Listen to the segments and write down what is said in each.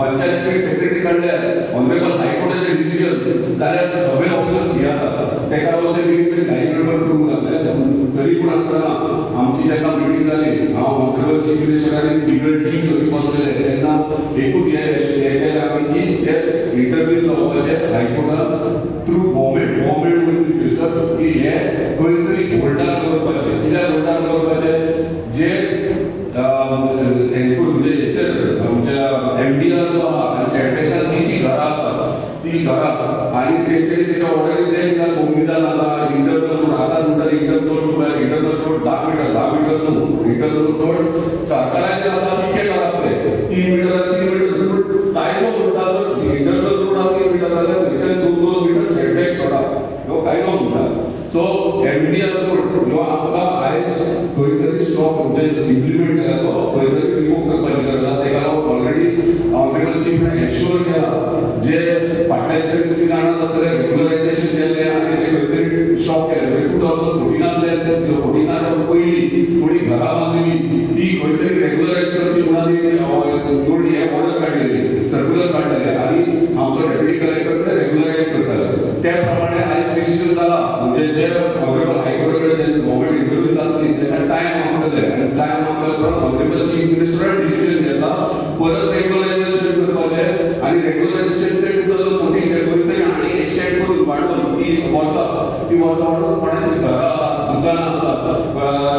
Panchayat secretary काडले honourable हायकोर्टाचे decision जाल्यार सगळे ऑफिसर्स घेतात तेका लागून ते बेगीन घाई गडबड करूंक लागले. तरी पूण आसतना आमची जेन्ना मिटींग जाली हांव ऑनरेबल चीफ मिनिस्टर आनी लिगल टीम सगळी बसलेले तेन्ना एकूच हें केलें आमी की ते इंटरव्यू जावपाचे हायकोर्टान थ्रू गव्हर्मेंट वयता थंयसर की हे खंय तरी होल्डार दवरपाचे. कित्याक होल्डार दवरपाचे जे म्हणजे हेचेर आमच्या एमडीआर जो आहा आनी सेटबॅकान जी जी घरां आसात ती घरां आनी तेंच्यानी तेच्या ऑर्डरी ते कोमनिदान आसा इंटरनल रोड आतां म्हणटा इंटरनल रोड 10 मिटर 10 मिटर न्हू इंटरनल रोड सरकाराचेर आसा तितके घरां ते 3 मिटर 3 मिटर कायदो म्हणटा जर इंटरनल रोड 3 मिटर जाल्यार थंयच्यान 2 2 मिटर सेटबॅक सोडा ह्यो कायदो म्हणटा. सो एमडीआर रोड ह्यो आमकां आयज खंय तरी स्टॉप म्हणजे इम्प्लिमेंट केला तो खंय तरी रिमूव करपाची गरज आसा. तेका लागून ऑलरेडी ऑनरेबल चीफान एश्योर केला जे फाटल्या दिसांनी तुमी जाणात आसतले रेग्युलरायझेशन केल्लें आनी ते खंय तरी स्टॉप केलें. म्हणजे 2014 14 पयलीं कोणी घरां बांदली ती खंय तरी रेग्युलरायज करची म्हणून हे ऑर्डर काडलेली सर्क्युलर काडलेले आनी आमचो डेप्युटी कलेक्टर ते रेग्युलरायज करताले. त्या प्रमाणे आयज डिसिजन जाला म्हणजे जे ऑनरेबल हायकोर्टा कडेन जे गव्हर्मेंट इंटरव्यू जातली तेन्ना टायम मागतले आनी टायम मागतले उपरांत ऑनरेबल चीफ मिनिस्टरान डिसिजन घेतला परत रेग्युलरायझेशन करपाचें आनी रेग्युलरायझेशन ते 2014 खंय तरी आनी एक्सटेंड करून वाडोवन ती वर्सां वाडोवन कोणाची घरां आसात दुकानां आसात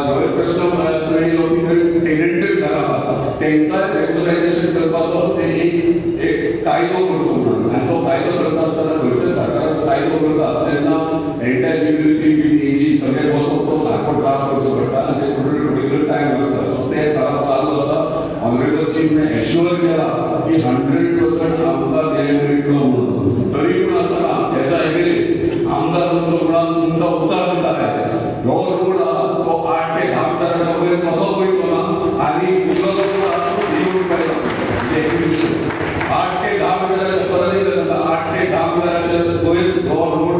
नवे प्रश्न थंय येयलो की थंय टेनंटेड घरां आसात तेंकां रेग्युलरायझेशन करपाचो ते एक कायदो करचो म्हणून आनी तो कायदो करता आसतना खंयच्या सरकारान कायदो करता तेन्ना एंटायर लिगल टीम एजी सगळे बसोवन तो सारको ड्राफ्ट करचो पडटा आनी ते पर्टिक्युलर टायम लागता. सो ते घरां चालू आसा. ऑनरेबल चीफने एश्योर केला की 100% आमकां न्याय मेळटलो म्हणून. तरी पूण आसतना हेचा एगेन आमदार तुमचो म्हणून तुमकां उतार दिता आयज हो रोड आहा तो 8 ते 10 मिटराच्या वयर कसोच वयचो ना आनी फुडलो जो रोड आहा तो रिमूव जायना. 8 ते 10 मिटराच्या परत एकदा सांगता 8 ते 10 मिटराच्या वयर हो रोड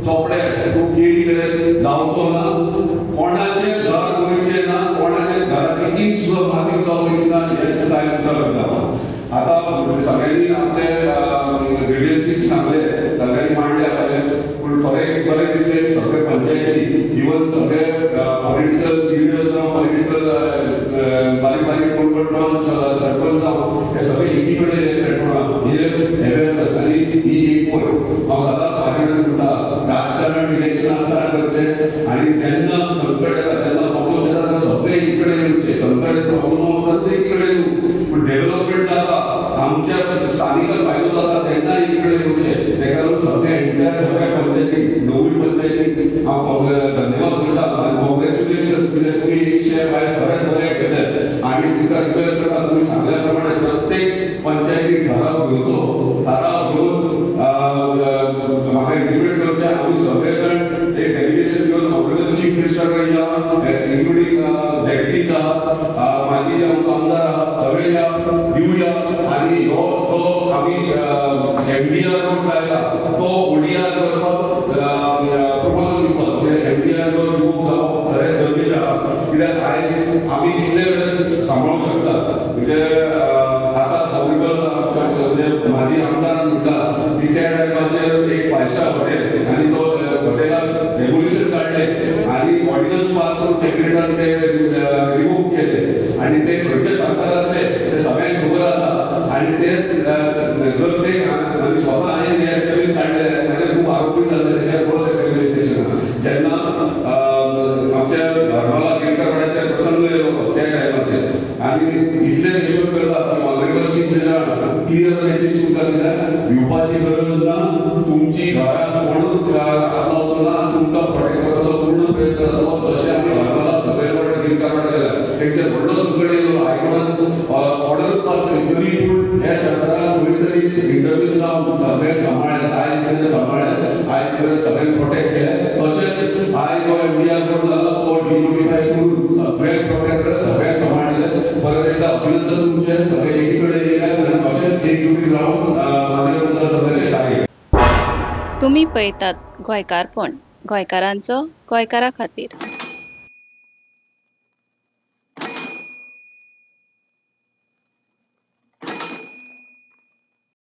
चोपडे तो केरी कडेन जावचो ना. कोणाचें घर वयचें ना कोणाच्या घराची इंच सुद्दां माती सुद्दां वयची ना हें काय सुद्दां करता. आतां सगळ्यांनी आपले ग्रिव्हन्सीस सांगले सगळ्यांनी मांडले आपले पूण थोडे बरें दिसले सगळे पंचायती इवन सगळे पॉलिटिकल लिडर्स जावं पॉलिटिकल बारीक बारीक कोण कोण सरपंच जावं हे सगळे एकी कडेन प्लॅटफॉर्मार हे अवेरनेस आनी ही एक वयर हांव सदांच भाशणान म्हणटा राजकारण इलेक्शन आसतना करचें आनी जेन्ना संकट येता जेन्ना प्रॉब्लम्स येता तेन्ना सगळे एकी कडेन येवचे. संकट प्रॉब्लम वता ते एकी कडेन येवं पूण डेव्हलपमेंट जाता आमच्या स्थानिकांक फायदो जाता तेन्ना एकी कडेन येवचे. तेका लागून सगळ्या एंटायर सगळ्या पंचायतीक 9 पंचायतीक हांव धन्यवाद म्हणटा आनी कॉंग्रॅच्युलेशन कित्याक तुमी एक स्टेप आयज खरेंच बरें घेतलें आनी तुमकां रिक्वेस्ट करता तुमी सांगल्या प्रमाणे प्रत्येक पंचायतीक ठराव घेवचो. ठराव घेवन म्हाका इम्प्लिमेंट करचें. आमी सगळे जाण एक डेलिगेशन घेवन ऑनरेबल चीफ मिनिस्टर कडेन या इन्क्लुडींग झेडपीच आहा माजी आमचो आमदार आहा सगळे या दिवया आनी हो जो आमी एमडीआर रोड लायला तो ओडीआर करपाक प्रपोजल दिवपाचो. एमडीआर रोड रिमूव जावप खरें गरजेचें आहा कित्याक आयज आमी कितले वेळार सांबाळूंक शकता. म्हणजे आतां ऑनरेबल म्हणजे माजी आमदारान म्हणटा की त्या टायमाचेर एक 5 स्टार हॉटेल आनी तो हॉटेलाक रेगुलेशन काडले आनी ऑर्डिनन्स पास करून कॅबिनेटान ते रिमूव केले आनी ते खंयचे सरकार आसले ते सगळ्यांक खबर आसा आनी ते जर ते स्वता हांवें हे सेवेन काडले म्हाजेर खूब आरोपूय जाले तेच्या फर्स्ट एसेंब्ली जेन्ना आमच्या हरमला गिरकारवाड्याचे प्रसंग येयलो त्या टायमाचेर आनी इतले एश्योर करता ऑनरेबल चीफ मिनिस्टरान क्लियर मेसेज तुमकां दिल्या भिवपाची गरज ना. तुमची घरां कोणूच आतां वचना तुमकां प्रोटेक्ट करपाचो पूर्ण प्रयत्न जातलो. जशें आमी हरमला सगळे कडेन गिरकारवाड केल्या तेंचेर व्हडलो संकट येयलो हायकोर्टान ऑर्डरूच पास केली तरी पूण ह्या सरकारान खंय तरी इंटरव्यू जावन सगळ्यांक सांबाळ्ळें आयज पर्यंत सांबाळ्ळें आयज पर्यंत सगळ्यांक प्रोटेक्ट केलें. तशेंच आयज जो एमडीआर रोड जाला तो डिनोटिफाय करून सगळ्यांक प्रोटेक्ट केलें सगळ्यांक सांबाळ्ळें. परत एकदा अभिनंदन तुमचें सगळे एकी कडेन येयल्यात आनी अशेंच एकजुटीत रावन म्हाज्या मतदारसंघाचें कार्य. तुमी पळयतात गोंयकारपण, गोंयकारांचो गोंयकारा खातीर.